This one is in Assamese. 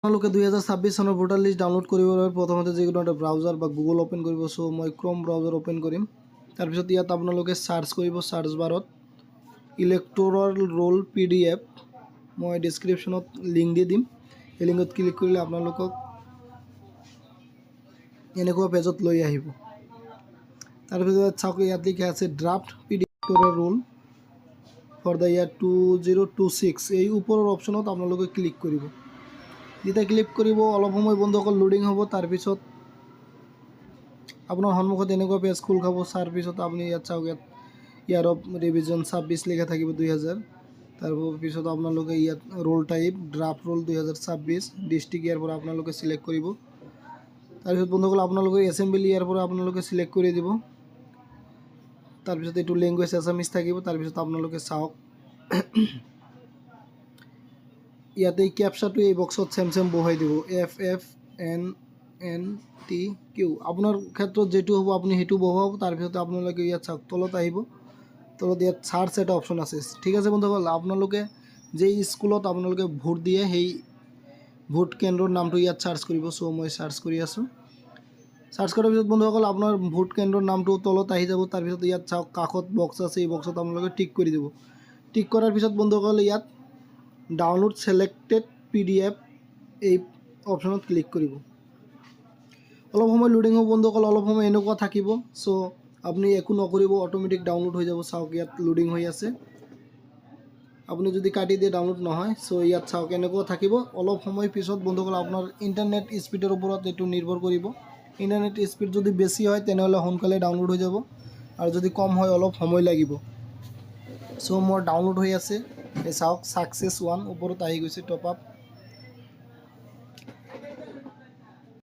আপোনালোকে 2026 চনৰ ভোটাৰ লিষ্ট ডাউনলোড কৰিবৰ বাবে প্ৰথমতে যিকোনো এটা ব্ৰাউজাৰ বা গুগল অ'পেন কৰিব। চ' মই ক্ৰম ব্ৰাউজাৰ অ'পেন কৰিম। তাৰপিছত ইয়াত আপোনালোকে চাৰ্চ কৰিব চাৰ্চ বাৰত ইলেক্ট'ৰেল ৰোল পিডিএফ। মই ডিছক্ৰিপশ্যনত লিংক দি দিম। এই লিংকত ক্লিক কৰিলে আপোনালোকক এনেকুৱা পেজত লৈ আহিব। তাৰপিছত চাওক, ইয়াত লিখা আছে "Draft PDF roll for the year 2026"। এই ওপৰৰ অপশ্যনত আপোনালোকে ক্লিক কৰিব। যেতিয়া ক্লিক কৰিব, অলপ সময় বন্ধুসকল লোডিং হ'ব। তাৰপিছত আপোনাৰ সন্মুখত এনেকুৱা পেজ খোল খাব। তাৰপিছত আপুনি ইয়াত চাওক, ইয়াত ইয়াৰ অফ ৰিভিজন 26 লিখা থাকিব 2000। তাৰপিছত আপোনালোকে ইয়াত roll type draft roll 2026, district ইয়াৰ পৰা আপোনালোকে চিলেক্ট কৰিব। তাৰপিছত বন্ধুসকল, আপোনালোকে এছেম্বলি ইয়াৰ পৰা আপোনালোকে চিলেক্ট কৰি দিব। তাৰপিছত এইটো লেংগুৱেজ এছামিছ থাকিব। তাৰপিছত আপোনালোকে চাওক, ইয়াতে এই কেপচাটো এই বক্সত চেম চেম বহুৱাই দিব, FFNNTQ। আপোনাৰ ক্ষেত্ৰত যিটো হ'ব, আপুনি সেইটো বহুৱাব। তাৰপিছত আপোনালোকে ইয়াত চাওক, তলত আহিব। তলত ইয়াত চাৰ্চ এটা অপশ্যন আছে। ঠিক আছে বন্ধুসকল, আপোনালোকে যেই স্কুলত আপোনালোকে ভোট দিয়ে, সেই ভোট কেন্দ্ৰৰ নামটো ইয়াত চাৰ্চ কৰিব। চ' মই চাৰ্চ কৰি আছোঁ। চাৰ্চ কৰাৰ পিছত বন্ধুসকল, আপোনাৰ ভোট কেন্দ্ৰৰ নামটো তলত আহি যাব। তাৰপিছত ইয়াত চাওক, কাষত বক্স আছে। এই বক্সত আপোনালোকে টিক কৰি দিব। টিক কৰাৰ পিছত বন্ধুসকল, ইয়াত ডাউনলোড ছিলেক্টেড পিডিএফ এই অপশ্যনত ক্লিক কৰিব। অলপ সময় লোডিং হ'ব বন্ধুসকল। অলপ সময় এনেকুৱা থাকিব। চ' আপুনি একো নকৰিব, অট'মেটিক ডাউনলোড হৈ যাব। চাওক, ইয়াত লোডিং হৈ আছে। আপুনি যদি কাটি দিয়ে, ডাউনলোড নহয়। চ' ইয়াত চাওক, এনেকুৱা থাকিব। অলপ সময় পিছত বন্ধুসকল, আপোনাৰ ইণ্টাৰনেট স্পীডৰ ওপৰত এইটো নিৰ্ভৰ কৰিব। ইণ্টাৰনেট স্পীড যদি বেছি হয়, তেনেহ'লে সোনকালে ডাউনলোড হৈ যাব আৰু যদি কম হয়, অলপ সময় লাগিব। চ' মোৰ ডাউনলোড হৈ আছে। এই চাওক, ছাকচেছ ওৱান ওপৰত আহি গৈছে, টপ আপ।